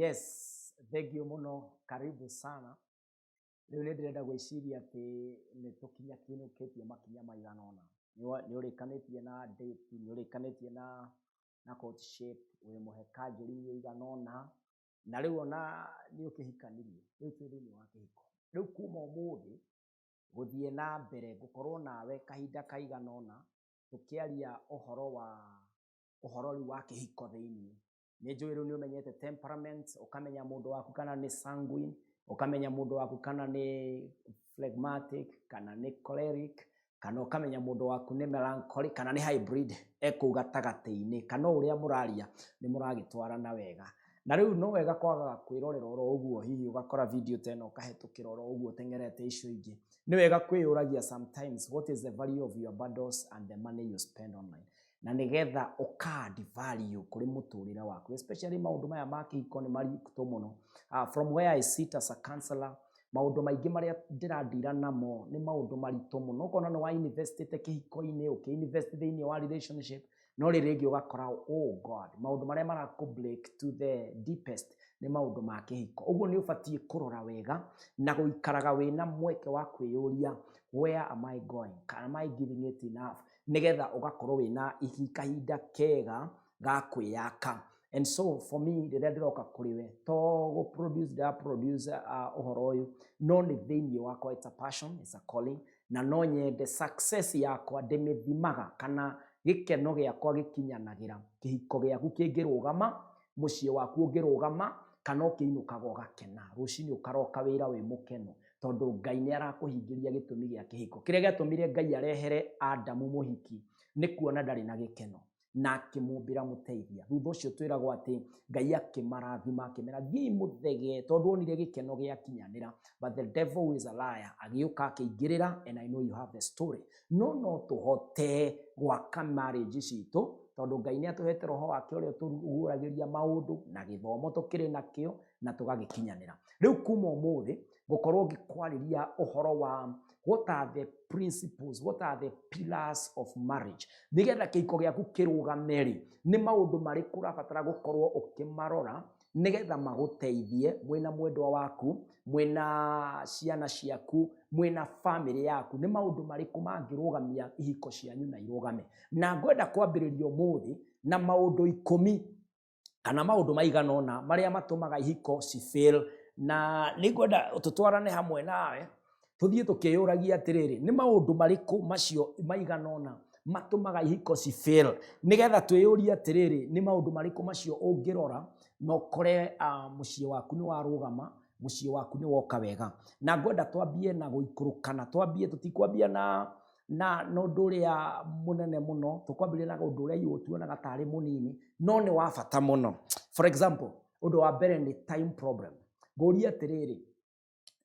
Yes, thank you mũno, karibu sana. Rĩu nĩ ndĩrenda gwĩciria atĩ nĩ tũkinyakinyũkĩtie makinya maigana ũna. Nĩ ũrĩkanĩtie na date, nĩ ũrĩkanĩtie na courtship, wĩ mũhe kanjũri ĩigana ũna, na rĩu ona nĩ ũkĩhikanirie, rĩu twĩ thĩinĩ wa kĩhiko. Rĩu kuma ũmũthĩ gũthiĩ na mbere ngũkorwo nawe kahinda kaigana ũna tũkĩaria ũhoro wa ũhoro rĩu wa kĩhiko thĩinĩ. Nĩ njũĩ rĩu nĩ ũmenyete temperament, ũkamenya mũndũ waku kana nĩ sanguine, ũkamenya mũndũ waku kana nĩ phlegmatic, kana nĩ choleric, kana ũkamenya mũndũ waku nĩ melancholic, kana nĩ hybrid, e kũu gatagatĩ-inĩ, kana o ũrĩa mũraria nĩ mũragĩtwarana wega. Na rĩu no wega kwagaga kwĩrorera oro ũguo, hihi ũgakora video ta ĩno ũkahĩtũkĩra oro ũguo ũteng'erete icio ingĩ. Nĩ wega kwĩyũragia sometimes, what is the value of your bundles and the money you spend online? Na nĩgetha ũka add value kũrĩ mũtũrĩre waku, especially maũndũ maya ma kĩhiko nĩ maritũ mũno. From where I sit as a counselor, maũndũ maingĩ marĩa ndĩradira namo nĩ maũndũ maritũ mũno. Ũkona nĩ wa investĩte kĩhiko-inĩ, ũkĩ invest thĩinĩ wa relationship, no rĩrĩ rĩngĩ ũgakora, oh God, maũndũ marĩa marakũ break to the deepest nĩ maũndũ ma kĩhiko. Ũguo nĩ ũbatiĩ kũrora wega na gũikaraga wĩna mweke wa kwĩyũria, where am I going? Am I giving it enough? Nĩgetha ũgakorwo wĩna kahinda kega ga kwĩyaka. And so for me, rĩrĩa ndĩroka kũrĩ we, to gũ produce ndĩra produce ũhoro ũyũ, no nĩ thĩinĩ wakwa, it's a passion, it's a calling, na no nyende success yakwa ndĩmĩthimaga kana gĩkeno gĩakwa gĩkinyanagĩra kĩhiko gĩaku kĩngĩrũgama, mũciĩ waku ũngĩrũgama, kana ũkĩinũkaga ũgakena, rũcinĩ ũkaroka wĩra wĩ mũkeno, tondũ Ngai nĩ arakũhingĩria gĩtũmi gĩa kĩhiko. Kĩrĩa gĩatũmire Ngai arehere Adamu mũhiki nĩ kuona ndarĩ na gĩkeno, na akĩmũmbĩra mũteithia. Thutha ũcio twĩragwo atĩ Ngai akĩmarathima, akĩmera thiĩi mũthege, tondũ onire gĩkeno gĩakinyanĩra. But the devil is a liar, agĩũka akĩingĩrĩra, and I know you have the story. No tũhote gwaka marriage citũ, tondũ Ngai nĩ atũhete roho wake ũrĩa ũtũguũragĩria maũndũ, na gĩthomo tũkĩrĩ nakĩo na tũgagĩkinyanĩra. Rĩu kuma ũmũthĩ ngũkorwo ngĩkwarĩria ũhoro wa what are the principles, what are the pillars of marriage, nĩgetha kĩhiko gĩaku kĩrũgame rĩ, nĩ maũndũ marĩkũ ũrabatara gũkorwo ũkĩmarora nĩgetha magũteithie mwĩna mwendwa waku, mwĩna ciana ciaku, mwĩna famĩlĩ yaku. Nĩ maũndũ marĩkũ mangĩrũgamia ihiko cianyu na irũgame? Na ngwenda kwambĩrĩria ũmũthĩ na maũndũ 10 kana maũndũ maigana ũna marĩa matũmaga ihiko ci fail, na nĩ ngwenda tũtwarane hamwe nawe tũthiĩ tũkĩyũragia atĩrĩrĩ, nĩ maũndũ marĩkũ macio maigana ũna matũmaga ihiko ci fail, nĩgetha twĩyũrie atĩrĩrĩ, nĩ maũndũ marĩkũ macio ũngĩrora na ũkore mũciĩ waku nĩ warũgama, mũciĩ waku nĩ woka wega. Na ngwenda twambie na gũikũrũkana, twambie, tũtikwambia na ũndũ ũrĩa mũnene mũno, tũkwambĩrĩria na ũndũ ũrĩa ithuĩ tuonaga tarĩ mũnini no nĩ wa bata mũno. For example, ũndũ wa mbere nĩ time problem. Ngũrie atĩrĩrĩ,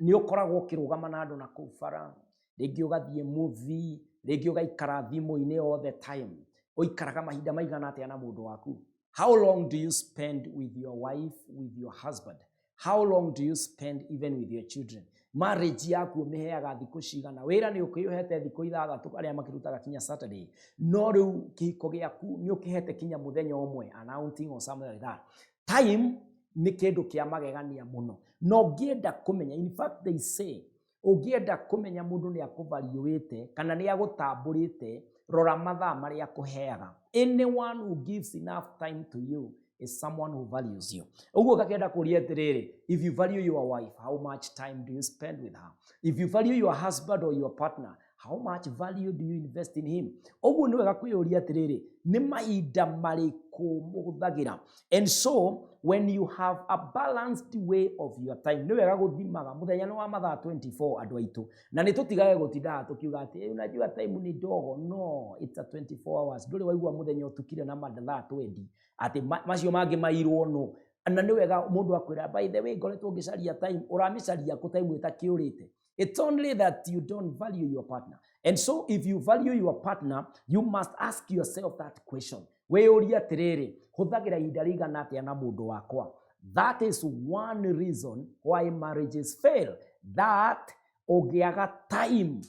nĩ ũkoragwo ũkĩrũgama na andũ na kũu bara, rĩngĩ ũgathiĩ movie, rĩngĩ ũgaikara thimũ-inĩ all the time? Ũikaraga mahinda maigana atĩa na mũndũ waku? How long do you spend with your wife, with your husband? How long do you spend even with your children? Marriage yaku ũmĩheaga thikũ cigana? Wĩra nĩ ũkĩũhete thikũ 6, arĩa makĩrutaga kinya Saturday, no rĩu kĩhiko gĩaku nĩ ũkĩhete kinya mũthenya ũmwe, an outing or something like that? Time nĩ kĩndũ kĩa magegania mũno, na ũngĩenda kũmenya, in fact they say, ũngĩenda kũmenya mũndũ nĩ akũvariũĩte kana nĩ agũtambũrĩte, rora mathaa marĩa akũheaga. Anyone who gives enough time to you is someone who values you. Ũguo ngakĩenda kũria atĩrĩrĩ, if you value your wife, how much time do you spend with her? If you value your husband or your partner, how much value do you invest in him? Ũguo nĩ wega kwĩyũria atĩrĩrĩ, nĩ mahinda marĩkũ mũhũthagĩra? And so when you have a balanced way of your time, nĩ wega gũthimaga mũthenya nĩ wa mathaa 24, andũ aitũ, na nĩ tũtigage gũtindaga tũkiuga atĩ, "Eh, unajua time ni ndogo." No, it's a 24 hours. Ndũrĩ waigua mũthenya ũtukire na mathaa 20 atĩ macio mangĩ mairwo no. Na nĩ wega mũndũ akwĩra, "By the way, ngoretwo ngĩcaria time." Ũramĩcaria kũ time ĩtakĩũrĩte? It's only that you don't value your partner. And so if you value your partner, you must ask yourself that question. Wĩyũrie atĩrĩrĩ, hũthagĩra ihinda rĩigana atĩa na mũndũ wakwa? That is one reason why marriages fail. That ũngĩaga time,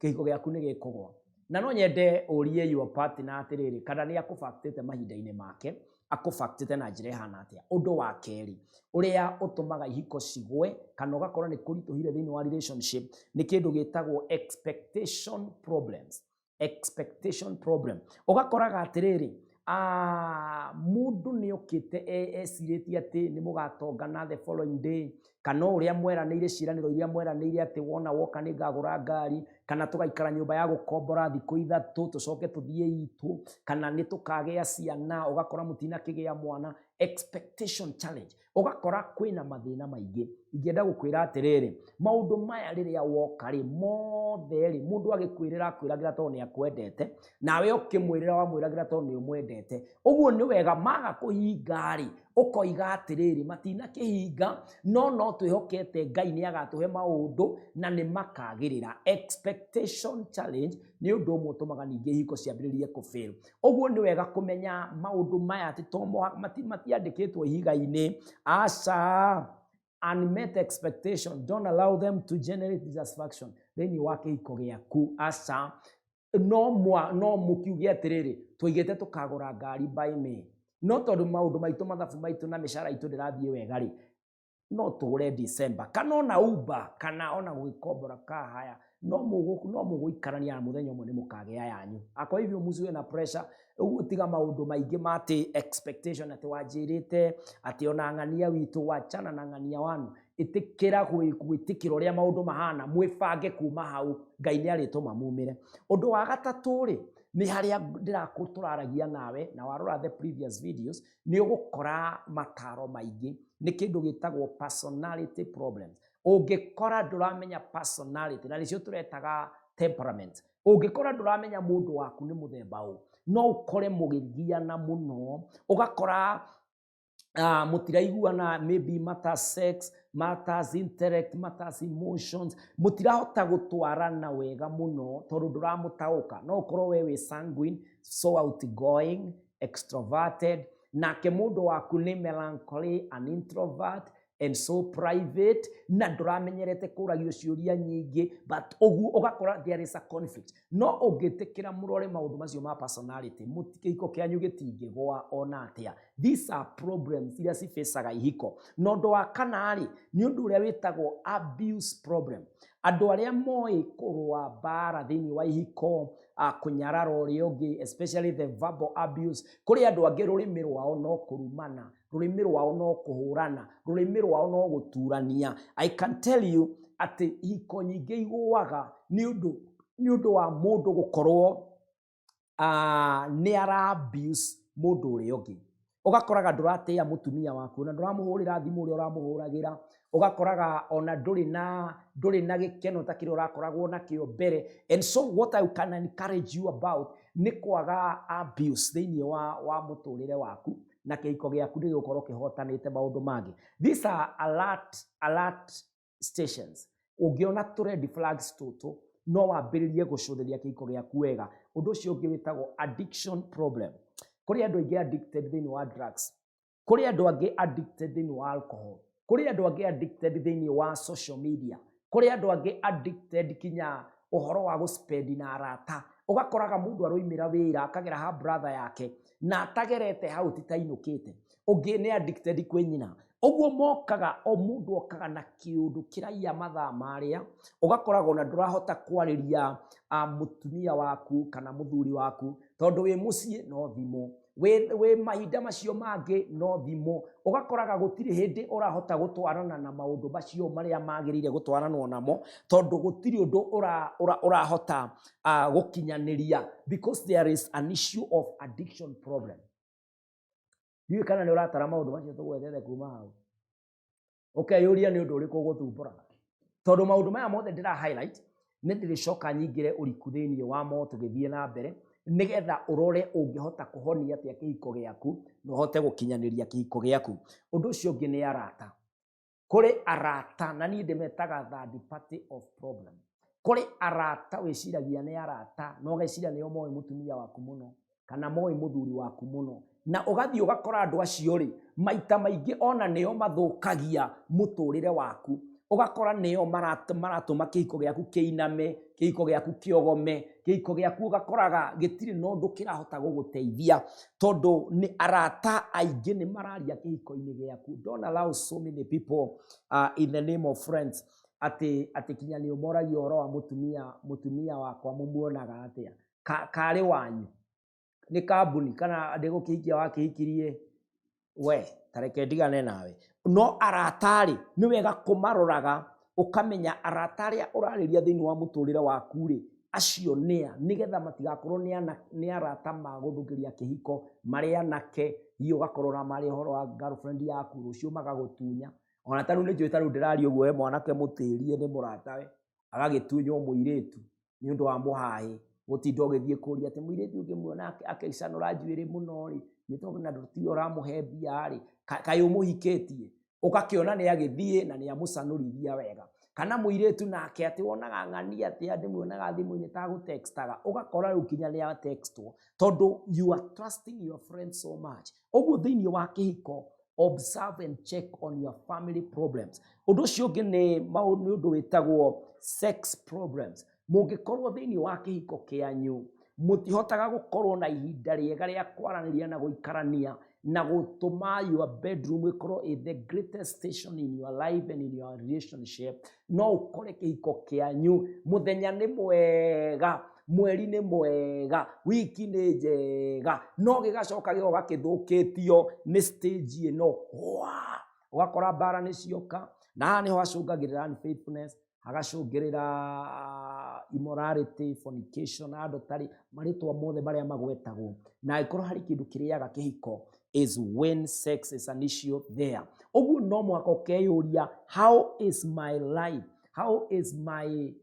kĩhiko gĩaku nĩ gĩkũgwa. Na no nyende ũrie your partner atĩrĩrĩ, kana nĩ akũbactĩte mahinda-inĩ make. Akũbactĩte na njĩra ĩhana atĩa? Ũndũ wa kerĩ ũrĩa ũtũmaga ihiko cigwe kana ũgakora nĩ kũritũhire thĩinĩ wa relationship nĩ kĩndũ gĩtagwo expectation problems. Expectation problem, ũgakoraga atĩrĩrĩ, mũndũ nĩ okĩte ecirĩtie atĩ nĩ mũgatongana the following day, kana ũrĩa mweranĩire, ciĩranĩro iria mweranĩire atĩ wona woka nĩ ngagũra ngari, kana tũgaikara nyũmba ya gũkombora thikũ 3 tũcoke tũthiĩ itũ, kana nĩ tũkagĩa ciana, ũgakora mũtinakĩgĩa mwana. Expectation challenge, ũgakora kwĩna mathĩna maingĩ. Ingĩenda gũkwĩra atĩrĩrĩ, maũndũ maya rĩrĩa woka rĩ, mothe rĩ, mũndũ agĩkwĩrĩra akwĩragĩra tondũ nĩ akwendete, nawe ũkĩmwĩrĩra wamwĩragĩra tondũ nĩ ũmwendete. Ũguo nĩ wega maga kũhinga rĩ, ũkoiga atĩrĩrĩ, matinakĩhinga, no no twĩhokete Ngai nĩ agatũhe maũndũ na nĩ makagĩrĩra. Expectation challenge nĩ ũndũ ũmwe ũtũmaga ningĩ ihiko ciambĩrĩrie kũ fail. Ũguo nĩ wega kũmenya maũndũ maya atĩ to matiandĩkĩtwo ihiga-inĩ, aca. Unmet expectation, don't allow them to generate dissatisfaction thĩinĩ wa kĩhiko gĩaku, aca. No mwa no mũkiuge atĩrĩrĩ, tũigĩte tũkagũra ngari by May, no tondũ maũndũ maitũ, mathabu maitũ na mĩcara itũ ndĩrathiĩ wega rĩ, no tũgũre December, kana ona Uber, kana ona gũgĩkombora kahaya, no mũgũikarania na mũthenya ũmwe nĩ mũkagĩa yanyu. Akwa hivyo mũciwe na pressure. Ũguo tiga maũndũ maingĩ ma atĩ expectation, atĩ wanjĩrĩte atĩ ona ng'ania witũ, wachana na ng'ania wanu. Ĩtĩkĩra gwĩtĩkĩra ũrĩa maũndũ mahana, mwĩbange kuma hau, Ngai nĩ arĩtũma mumĩre. Ũndũ wa gatatũ rĩ, nĩ harĩa tũraragia nawe, na warora the previous videos nĩ ũgũkora mataro maingĩ, nĩ kĩndũ gĩtagwo personality problems. Ũngĩkora ndũramenya personality, na nĩcio tũretaga temperament, ũngĩkora ndũramenya mũndũ waku nĩ mũthemba ũ, no ũkore mũgĩgiana mũno, ũgakora mũtiraiguana, maybe matters sex, matters intellect, matters emotions, mũtirahota gũtwarana wega mũno tondũ ndũramũtaũka. No ũkorwo we wĩ sanguine, so outgoing, extroverted, nake mũndũ waku nĩ melancholy, an introvert and so private, na ndũramenyerete kũragio ciũria nyingĩ, but ũguo ũgakora there is a conflict. No ũngĩtĩkĩra mũrore maũndũ macio ma personality, kĩhiko kĩanyu gĩtingĩgwa ona atĩa. These are problems iria cibacaga ihiko. Na ũndũ wa kana rĩ, nĩ ũndũ ũrĩa wĩtagwo abuse problem. Andũ arĩa moĩ kũrũa mbara thĩinĩ wa ihiko, kũnyarara ũrĩa ũngĩ, especially the verbal abuse. Kũrĩ andũ angĩ rũrĩmĩ rwao no kũrumana, rũrĩmĩ rwao no kũhũrana, rũrĩmĩ rwao no gũturania. I can tell you atĩ ihiko nyingĩ igũaga nĩ ũndũ wa mũndũ gũkorwo nĩ ara abuse mũndũ ũrĩa ũngĩ. Ũgakoraga ndũratĩa mũtumia waku, na ndũramũhũrĩra thimũ ũrĩa ũramũhũragĩra, ũgakoraga ona ndũrĩ na gĩkeno ta kĩrĩa ũrakoragwo nakĩo mbere. And so what I can encourage you about nĩ kwaga abuse thĩinĩ wa mũtũrĩre waku, na kĩhiko gĩaku nĩ gĩgũkorwo kĩhotanĩte maũndũ mangĩ. These are alert stations. Ũngĩona tũ red flags tũtũ, no wambĩrĩrie gũcũthĩria kĩhiko gĩaku wega. Ũndũ ũcio ũngĩ wĩtagwo addiction problem. Kũrĩ andũ aingĩ addicted thĩinĩ wa drugs, kũrĩ andũ angĩ addicted thĩinĩ wa alcohol, kũrĩ andũ angĩ addicted thĩinĩ wa social media, kũrĩ andũ angĩ addicted kinya ũhoro wa gũspend na arata. Ũgakoraga mũndũ aroimĩra wĩra akagera ha brother yake, na atagerete hau titainũkĩte. Ũngĩ nĩ addicted kwĩ nyina. Ũguo mokaga, o mũndũ okaga na kĩũndũ kĩraiya mathaa marĩa, ũgakoraga ona ndũrahota kwarĩria mũtumia waku kana mũthuri waku, tondũ wĩ mũciĩ no thimũ, wĩ mahinda macio mangĩ no thimũ. Ũgakoraga gũtirĩ hĩndĩ ũrahota gũtwarana na maũndũ macio marĩa magĩrĩire gũtwaranwo namo, tondũ gũtirĩ ũndũ ũrahota gũkinyanĩria because there is an issue of addiction problem. Ndiũĩ kana nĩ ũratara maũndũ macio tũgwetete kuma hau, ũkeyũria nĩ ũndũ ũrĩkũ ũgũthumbũra, tondũ maũndũ maya mothe ndĩra highlight nĩ ndĩrĩcoka nyingĩre ũriku thĩinĩ wamo tũgĩthiĩ na mbere, nĩgetha ũrore ũngĩhota kũhonia atĩa kĩhiko gĩaku na ũhote gũkinyanĩria kĩhiko gĩaku. Ũndũ ũcio ũngĩ nĩ arata. Kũrĩ arata, na niĩ ndĩmetaga third party of problem. Kũrĩ arata wĩciragia nĩ arata, na ũgeciria nĩo moĩ mũtumia waku mũno kana moĩ mũthuri waku mũno, na ũgathiĩ ũgakora andũ acio rĩ, maita maingĩ ona nĩo mathũkagia mũtũrĩre waku. Ũgakora nĩo maratũma kĩhiko gĩaku kĩiname, kĩhiko gĩaku kĩogome, kĩhiko gĩaku ũgakoraga gĩtirĩ na ũndũ kĩrahota gũgũteithia, tondũ nĩ arata aingĩ nĩ mararia kĩhiko-inĩ gĩaku. Don't allow so many people in the name of friends atĩ kinya nĩ ũmoragia ũhoro wa mũtumia, mũtumia wakwa mũmuonaga atĩa, karĩ wanyu nĩ kambuni kana ndĩgũkĩhikia wakĩhikirie we, tareke ndigane nawe. No arata-rĩ, nĩ wega kũmaroraga, ũkamenya arata arĩa ũrarĩria thĩinĩ wa mũtũrĩre waku-rĩ, acio nĩa, nĩgetha matigakorwo nĩ arata magũthũkĩria kĩhiko, marĩ anake, hihi ũgakorwo ũramaria ũhoro wa girlfriend yaku, rũciũ magagũtunya. Ona ta rĩu nĩ njũĩ ta rĩu ndĩraria ũguo, we mwanake mũtĩrie nĩ mũratawe, agagĩtunywo mũirĩtu nĩ ũndũ wa mũhaĩ, gũtinda ũgĩthiĩ kũria atĩ mũirĩtu ũngĩmuona akĩcanũra njuĩrĩ mũno rĩ, nĩ tondũ na tiwe ũramũhe mbia rĩ, kaĩ ũmũhikĩtie? Ũgakĩona nĩ agĩthiĩ na nĩ amũcanũrithia wega. Kana mũirĩtu nake atĩ wonaga ng'ania atĩa, ndĩmuonaga thimũ-inĩ ta agũtextaga, ũgakora rĩu nginya nĩ atextwo, tondũ you are trusting your friend so much. Ũguo thĩinĩ wa kĩhiko, observe and check on your family problems. Ũndũ ũcio ũngĩ nĩ ũndũ wĩtagwo sex problems. Mũngĩkorwo thĩinĩ wa kĩhiko kĩanyu mũtihotaga gũkorwo na ihinda rĩega rĩa kwaranĩria na gũikarania na gũtũma your bedroom ĩkorwo ĩ the greatest station in your life and in your relationship, no ũkore kĩhiko kĩanyu mũthenya nĩ mwega, mweri nĩ mwega, wiki nĩ njega, no gĩgacoka gĩgoka gĩthũkĩtio nĩ stage ĩno. Hwa! Ũgakora mbara nĩ cioka, na haha nĩho hacũngagĩrĩra unfaithfulness, hagacũngĩrĩra immorality, fornication, adultery, marĩtwa mothe marĩa magwetagwo. Na angĩkorwo harĩ kĩndũ kĩrĩaga kĩhiko is when sex is an issue there. Ũguo no mũhaka ũkeyũria, how is my life, how is my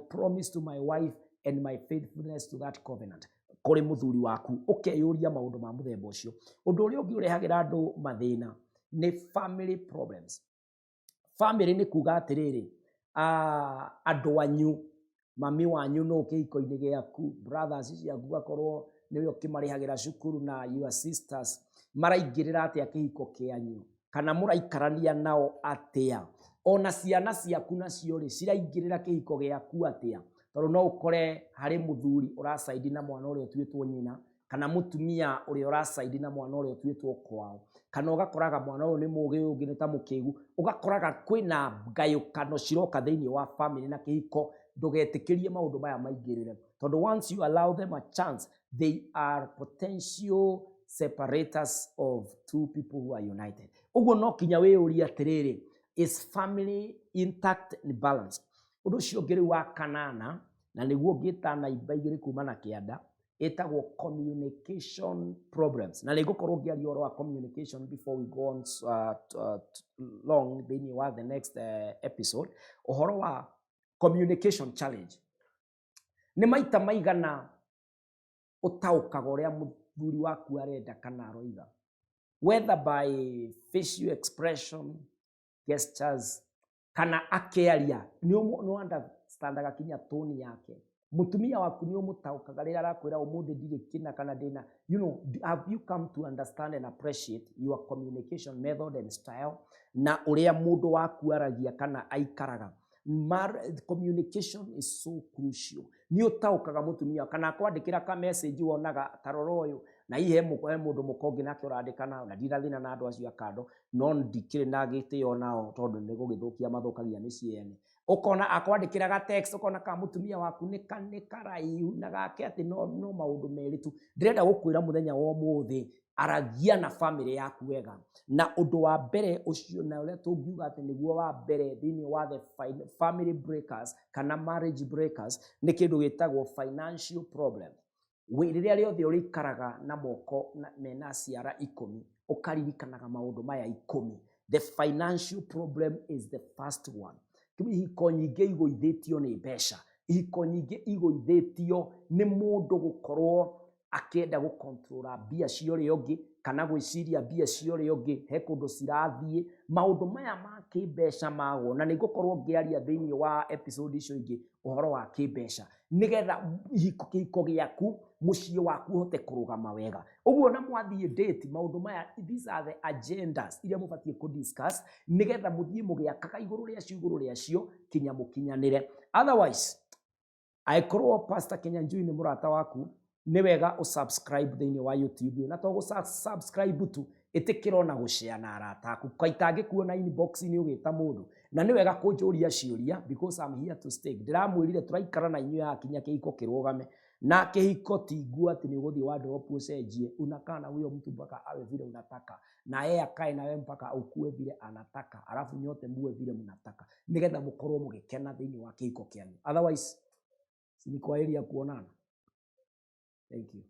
promise to my wife and my faithfulness to that covenant kũrĩ mũthuri waku. Ũkeyũria maũndũ ma mũthemba ũcio. Ũndũ ũrĩa ũngĩ ũrehagĩra andũ mathĩna nĩ family problems. Family nĩ kuga atĩrĩrĩ, andũ anyu, mami wanyu nũ kĩhiko-inĩ gĩaku, brothers ciaku gakorwo nĩwe ũkĩmarĩhagĩra cukuru na your sisters, maraingĩrĩra atĩa kĩhiko kĩanyu, kana mũraikarania nao atĩa? Ona ciana ciaku nacio rĩ, ciraingĩrĩra kĩhiko gĩaku atĩa? Tondũ no ũkore harĩ mũthuri ũracaidi na mwana ũrĩa ũtuĩtwo nyina, kana mũtumia ũrĩa ũracaidi na mwana ũrĩa ũtuĩtwo kwao, kana ũgakoraga mwana ũyũ nĩ mũgĩ, ũyũ ũngĩ nĩ ta mũkĩgu. Ũgakoraga kwĩna ngayũkano ciroka thĩinĩ wa family na kĩhiko. Ndũgetĩkĩrie maũndũ maya maingĩrĩre, tondũ once you allow them a chance, they are potential separators of two people who are united. Ũguo no kinya wĩyũrie atĩrĩrĩ, is family intact and balanced? Ũndũ ũcio ũngĩ rĩu wa kanana, na nĩguo ngĩta naimba igĩrĩ kuma na kĩanda, ĩtagwo communication problems. Na nĩngũkorwo ngĩaria ũhoro wa communication before we go on long thĩinĩ wa the next episode. Ũhoro wa communication challenge nĩ maita maigana ũtaũkaga ũrĩa mũthuri waku arenda kana aroiga, whether by facial expression, gestures, kana akĩaria, nĩ understandaga kinya tone yake. Mũtumia waku nĩ ũmũtaũkaga rĩrĩa arakwĩra ũmũthĩ ndirĩ kĩna kana ndĩna, have you come to understand and appreciate your communication method and style na ũrĩa mũndũ waku aragia kana aikaraga? Communication is so crucial. Nĩ ũtaũkaga mũtumia kana akwandĩkĩra ka message, wonaga tarora ũyũ, na hihi he mũndũ mũka ũngĩ nake ũrandĩka nao, na ndina thĩna na andũ acio a kando, no ndikĩrĩ na gĩtĩo nao, tondũ nĩ gũgĩthũkia mathũkagia mĩciĩ ene. Ũkona akwandĩkĩra ga text, ũkona ka mũtumia waku nĩ karaihu na gake atĩ no maũndũ merĩ tu. Ndĩrenda gũkwĩra mũthenya wa ũmũthĩ, aragia na family yaku wega. Na ũndũ wa mbere ũcio, na ũrĩa tũngiuga atĩ nĩguo wa mbere thĩinĩ wa the family breakers kana marriage breakers, nĩ kĩndũ gĩtagwo financial problem. Rĩrĩa rĩothe ũrĩikaraga na moko mena ciara 10, ũkaririkanaga maũndũ maya 10. The financial problem is the first one. Ihiko nyingĩ igũithĩtio nĩ mbeca, ihiko nyingĩ igũithĩtio nĩ mũndũ gũkorwo Akĩenda gũkontrora mbia cia ũrĩa ũngĩ kana gwĩciria mbia cia ũrĩa ũngĩ he kũndũ cirathiĩ. Maũndũ maya ma kĩmbeca magwo, na nĩ ngũkorwo ngĩaria thĩinĩ wa episode icio ingĩ ũhoro wa kĩmbeca, nĩgetha kĩhiko gĩaku, mũciĩ waku ũhote kũrũgama wega. Ũguo na mwathiĩ date, maũndũ maya, these are the agendas iria mũbatiĩ kũ discuss, nĩgetha mũthiĩ mũgĩakaga igũrũ rĩacio, igũrũ rĩacio, kinya mũkinyanĩre. Otherwise, angĩkorwo Pastor Kinyanjui nĩ mũrata waku, nĩ wega ũsubscribe thĩinĩ wa YouTube, na to gũ subscribe tu, ĩtĩkĩra ona gũshare na arata aku. Kaitangĩkuona inbox-inĩ ũgĩta mũndũ, na nĩ wega kũnjũria ciũria, because I'm here to stay. Ndĩramwĩrire tũraikara na inyuĩ haha kinya kĩhiko kĩrũgame. Na kĩhiko ti nguo atĩ nĩ ũgũthiĩ wardrobe ũcenjie. Unakaa na huyo mtu mpaka awe vile unataka, na yeye akae nawe mpaka ukue vile anataka, alafu nyote muwe vile mnataka, nĩgetha mũkorwo mũgĩkena thĩinĩ wa kĩhiko kĩanyu. Otherwise, si ni kwaheri ya kuonana. Thank you.